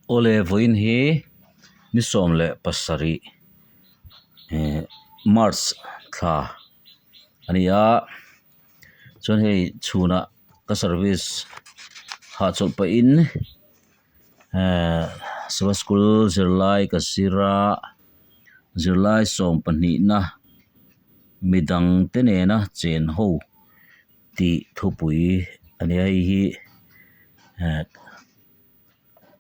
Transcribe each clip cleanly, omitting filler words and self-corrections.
Awle vawiin hi ni 17 eh march thla a ni a chuan hei chhunah ka service hahchawlh pahin eh sava school zirlai ka zir a zirlai sawmpahnihna midang te nena chen ho tih thupui a nia hei hi eh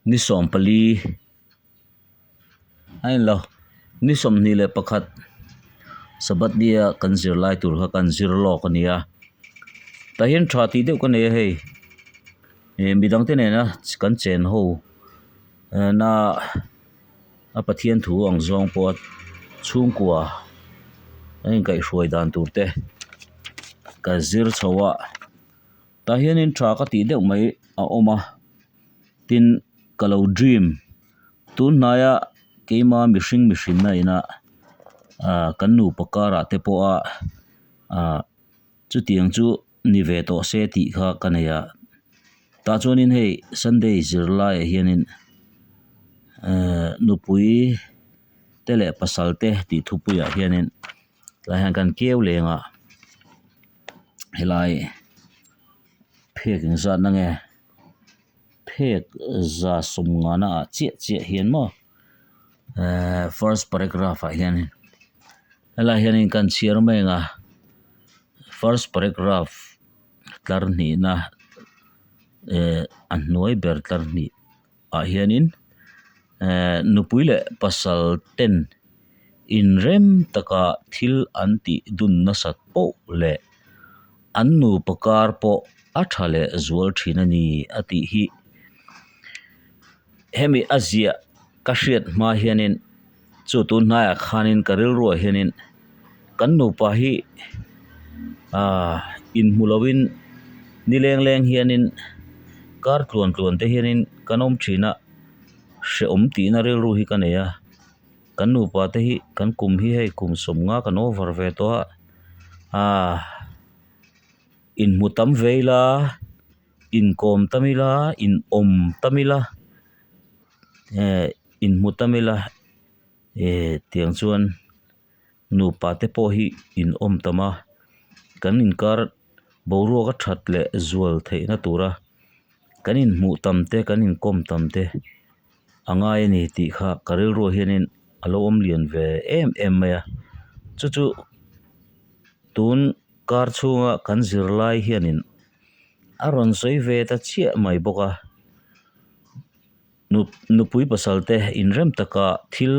ni 14 a ni lo ni 21 sabbath ni a kan zirlai tur kha kan zir lawk a ni a tah hian tha tih deuh ka nei a hei ih midang te nena kan chen ho na a Pathian thu ang zawng pawh a chhungkua a inkaihhruai dan tur te ka zir chho a tah hianin tha ka tih deuh mai a awm a tin ka lo dream tun hnaia keima mihring mihrinna ina ah kan nupa karah te pawha ah chutiang chu ni ve tawh se tih kha ka nei a tah chuanin hei sunday zirlaiah hianin ehh nupui te leh pasal te tih thupuiah hianin tlaiah hian kan keu leng a helai phek engzat na nge phek 150 ah chiah chiah hian maw ehh first paragraph ah hianin helaiah hianin kan chhiar mai ang a first paragraph tlar hnihna ehh a hnuai ber tlar hnih ah hianin ehh nupui leh pasal ten inrem taka thil an tih dun nasat poh leh an nupa kar pawh a tha leh zual thin a ni a tih hi hemi a ziah ka hriat hma hianin chu tun hnaiah khanin ka rilruah hianin kan nupa hi ah inhmu loin ni leng leng hianin kar tluan tluan te hianin kan awm thin a hrehawm tihna rilru hi ka nei a kan nupa te hi kan kum hi hei kum 50 kan over ve tawh a ah inhmu tam ve ila inkawm tam ila inawm tam ila eh inhmu tam ila eh tiang chuan nupa te pawh hi inawm tam a kan inkar boruak a that leh zual theihna tura kan inhmuh tam te kan inkawm tam te a ngai a ni tih kha ka rilruah hianin a lo awm lian ve em em mai a chu chu tun kar chhunga kan zirlai hianin a rawn sawi ve ta chiah mai bawk a nupui pasal te inrem taka thil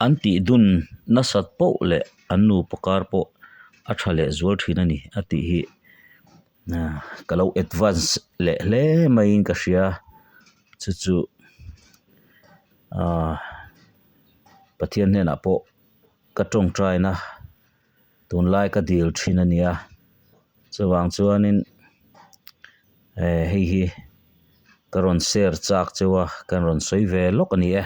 an tih dun nasat poh leh an nupa kar pawh a tha leh zual thin a ni a tih hi ka lo advance leh hle maiin ka hria chu chu ahh Pathian hnenah pawh ka tawngtaina tunlai ka dil thin a nia chuvang chuanin eh hei hi ka rawn share chak cheu a ka rawn sawi ve lawk a ni e.